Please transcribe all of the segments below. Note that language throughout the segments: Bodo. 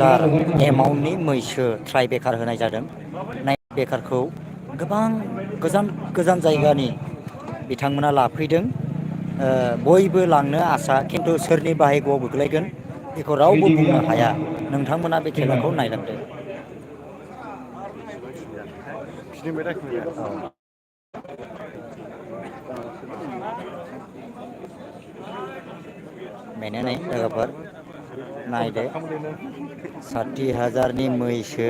एमाउन्टनि मैसो ट्राइ बेकार होनाय जादों। नाय बेकारखौ गोबां गोजान गोजान जायगानि बिथांमोना लाफैदों। बयबो लांनो आसा, खिन्थु सोरनि बाहायगोआव गोग्लैगोन बेखौ रावबो बुंनो हाया। नोंथांमोना बे खेलाखौ नायलांदो। बेनो नै लोगोफोर नायदो, 60,000नि मैसो।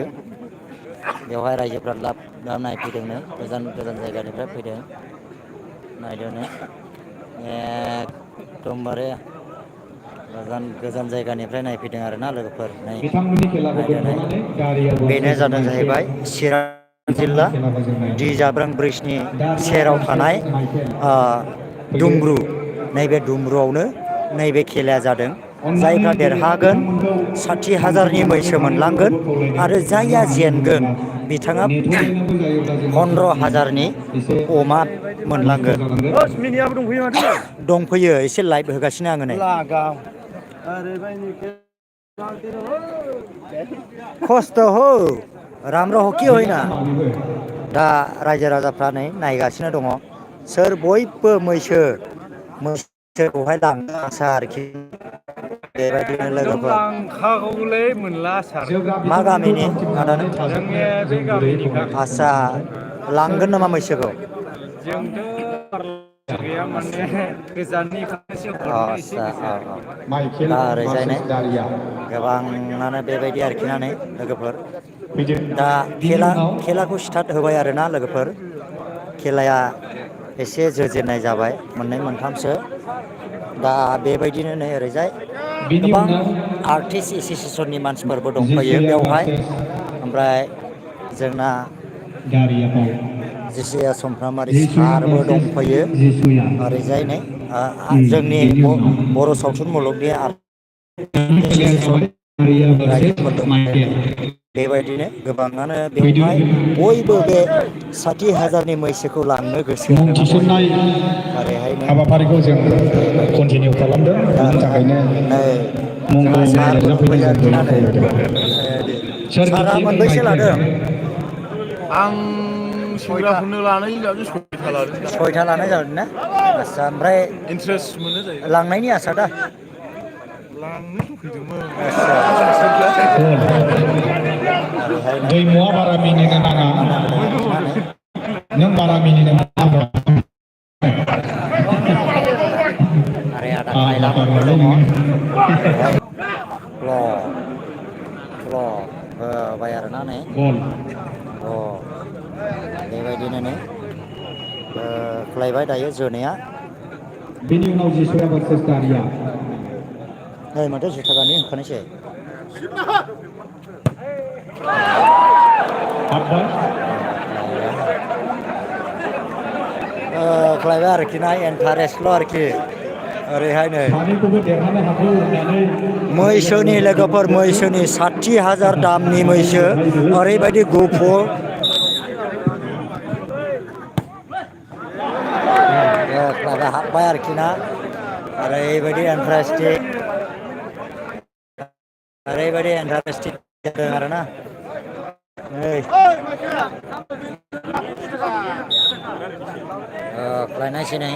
बेवहाय रायजोफ्रा लाब नायफैदोंनो, गोजान गोजान जायगानिफ्राय फैदों। नायदो नै एकदमबारे गोजान गोजान जायगानिफ्राय नायफैदों आरोना लोगोफोर। नै नायदो नै, बेनो जादों जाहैबाय चिरां जिल्ला दिजाब्रां ब्रिजनि सेराव थानाय दुमब्रु। नैबे दुमब्रुआवनो नैबे खेलाया जादों। जायफ्रा देरहागोन 60,000नि मैसो मोनलांगोन, आरो जायहा जेनगोन बिथाङा 15,000नि अमा मोनलांगोन। दंफैयो, एसे लाइभ होगासिनो आङो नै। खस्थ' हो राम्रो हकि होइना। दा रायजो राजाफ्रा नै नायगासिनो दङ, सोर बयबो मैसोखौहाय लांनो आसा आरोखि। बेबायदिनो लोगोफोर लांखागौलै मोनला सार। मा गामिनि आदानो जोंनि बे गामिनिखा। आदसा लांगोन नामा मैसोखौ? जोंथ' गैया माने गोजाननिफ्रायसो हरनो एसे आदसा गोसो। दा ओरैजायनो गोबाङानो बेबायदि आरोखि ना नै लोगोफोर। दा खेलाखौ स्टार्ट होबाय आरोना लोगोफोर। खेलाया एसे जोजेननाय जाबाय, मोननै मोनथामसो। दा बेबायदिनो नै ओरैजाय गोबां आर्टिस्ट एस'सियेसननि मानसिफोरबो दंफैयो बेवहाय। ओमफ्राय जोंना जेसिया समफ्रामारि सारबो दंफैयो ओरैजाय नै। जोंनि बर' सावथुन मुलुगनि रायजोफोर दंफायो। बेबायदिनो गोबाङानो बेवहाय बयबो बे 60,000नि मैसोखौ लांनो गोसो आरोना बयबो। ओरैहाय नै हाबाफारिखौ जों बेबायदि कन्टिनिउ खालामदों, दा बिनि ओरैहाय थाखायनो नै मुंखौ जोंहा सारबो रोजाबफैनो दंफैयो जों आरोखि ना बयबो नै। खावलायदों। सोर सारा मिथियो मोनबैसे माइकेल? लादों? आं सेंग्राफोरनो लानाय जाबो सयथा लादों। 6था लानाय जादों ना? आस्सा, ओमफ्राय इन्ट्रेस्ट मोनो जाहैबाय। लांनायनि आसा दा? लांनो लुगैदोंमोन। आदसा ओरैहाय नै दैमुआ बारा मिनिनो नाङा। खालामना होदों आरोखि ना नै। नों बारा मिनिनो नाङा। आरो आदा थाइलामोनबो दङ ओरैहाय। होबाय आरोना नै। बेबायदिनो नै होख्लायबाय दायो जोनाया। बेनि उनाव जेसुया भार्सेस दारिया। नै माथो जुथा गानैया होखानायसो। होख्लायबाय आरोखि ना, इन्टारेस्टल' आरोखि। ओरैहाय नै सानैखौबो देरहानो हागौ होननानै मैसोनि लोगोफोर, मैसोनि 60,000 दामनि मैसो। ओरैबायदि गुफुर हाबबाय आरोखि ना। ओरैबायदि इन्टारेस्टिं, ओरैबायदि इन्टारेस्टिं जादों आरोना नै। होख्लायनायसै नै।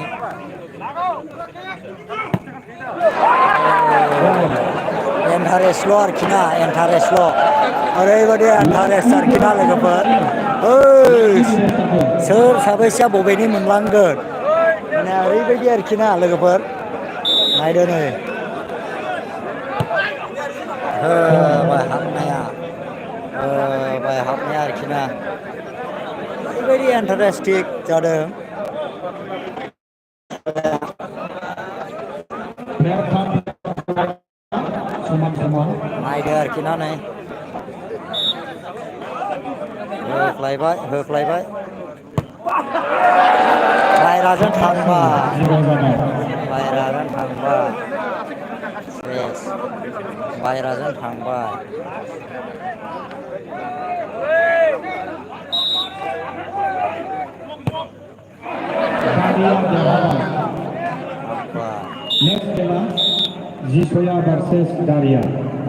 इन्टारेस्टल' आरोखि ना, इन्टारेस्टल'। ओरैबायदि इन्टारेस्ट आरोखि ना लोगोफोर। सोर साबैसेया बबेनि मोनलांगोन, माने ओरैबायदि आरोखि ना लोगोफोर। नायदो नै होबाय हाबनाया, होबाय हाबनाया आरोखि ना। ओरैबायदि इन्टारेस्टिं जादों। नायदो आरोखि ना नै। होख्लायबाय होख्लायबाय। बायराजों थांबाय, बायराजों थांबाय। सेस बायराजों थांबाय। हाब्बाय। जिसया भार्सेस दारिया।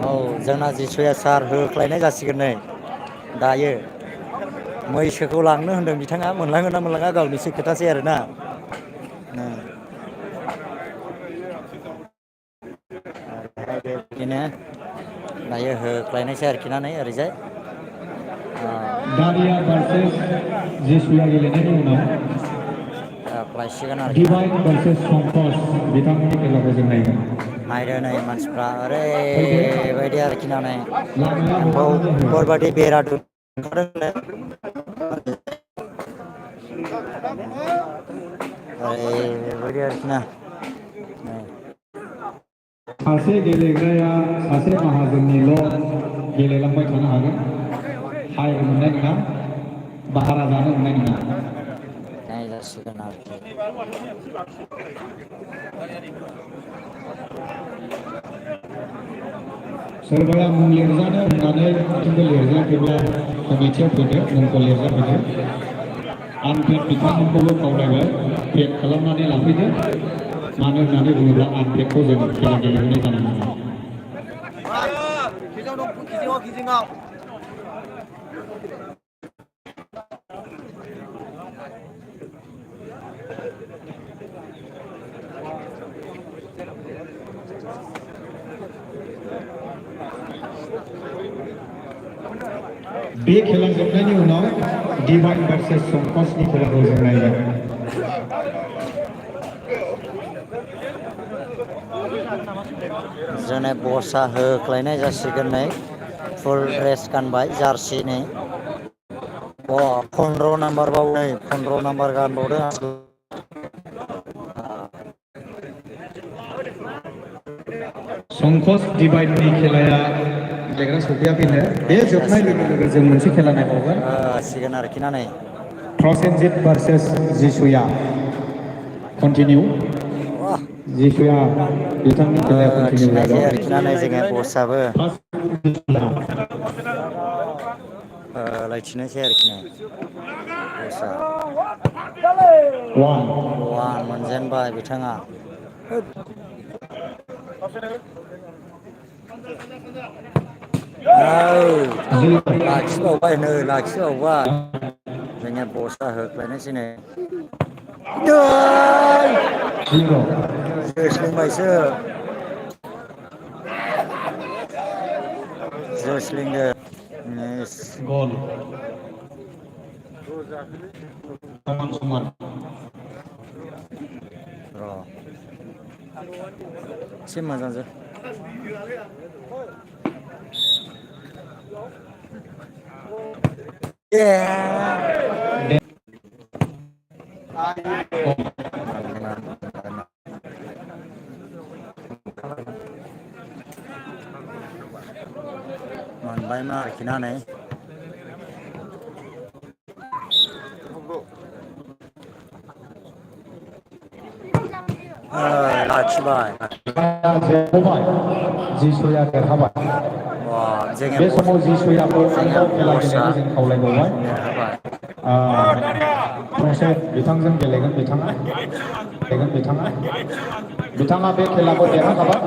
औ जोंना जिसुया सार होख्लायनाय जासिगोन नै दायो मैसोखौ लांनो होनदों बिथाङा मोनलाङो ना मोनलाङा गावनिसो खोथासै आरोना बेबायदिनो दायो होख्लायनायसै आरोखि ना नै ओरैजाय दारिया भार्सेस जिसुया गेलेनायनि उनाव होख्लायसिगोन आरोखि ना डिभाइन भार्सेस संकस बिथांमोननि खेलाखौ जों नायगोन नायदो नै मानसिफ्रा फैदो ओरैबायदि आरोखि ना नै लामाया बहाबानो हो एम्फौफोर बादि बेरा दुमखादों ओरैबायदि आरोखि ना नै सासे गेलेग्राया सासे माहाजोननिल' गेलेलांबाय थानो हागोन हायर मोननाय नङा भारा जानो मोननाय नङा नाय जासिगोन आरोखि सोरबाया मुं लिरजानो होननानै बिथिंबो लिरजाखैब्ला कमिटियाव फैदो मुंखौ लिरजाफैदो आनपेड बिथांमोनखौबो खावलायबाय पेड खालामनानै लाफैदो मानो होननानै बुङोब्ला आनपेडखौ जों खेला गेलेहोनाय जानाय नङा बे खेला जोबनायनि उनाव डिभाइन भार्सेस संकसनि खेलाखौ जों नायगोन जोंना बसा होख्लायनाय जासिगोन नै फुल ड्रेस गानबाय जार्सि नै 15 नाम्बार बाव नै 15 नाम्बार गानबावदों संकस डिभाइननि खेलाया गेलेग्रा सफैयाखैनो बे जोबनाय लोगो लोगो जों मोनसे खेला नायबावगोन सिगोन आरोखि ना नै प्रसेनजित भार्सेस जिसुया कन्टिनिउ जिसुया बिथांनि खेलाया कन्टिनिउ थिनायसै जागोन आरोखि ना नै जोङो बसआबो लायथिनायसै आरोखि ना बसआ वान मोनजेनबाय बिथाङा लाखिबावबाय नै लाखिबावबाय जोंनिया बसआ होख्लायनोसै नै जोस्लिंबायसो जोस्लिंदो गल समान समान एसे मोजांजों मोनबाय मा आरोखि ना नै लाखिबाय जिसुया देरहाबाय जोङो बे समाव जिसुयाखौ जोङो आरोबाव खेला बसआ गेलेनो जों खावलायबावबाय देरहाबाय बिथांजों गेलेगोन बिथाङा बे खेलाखौ देरहाखाबाय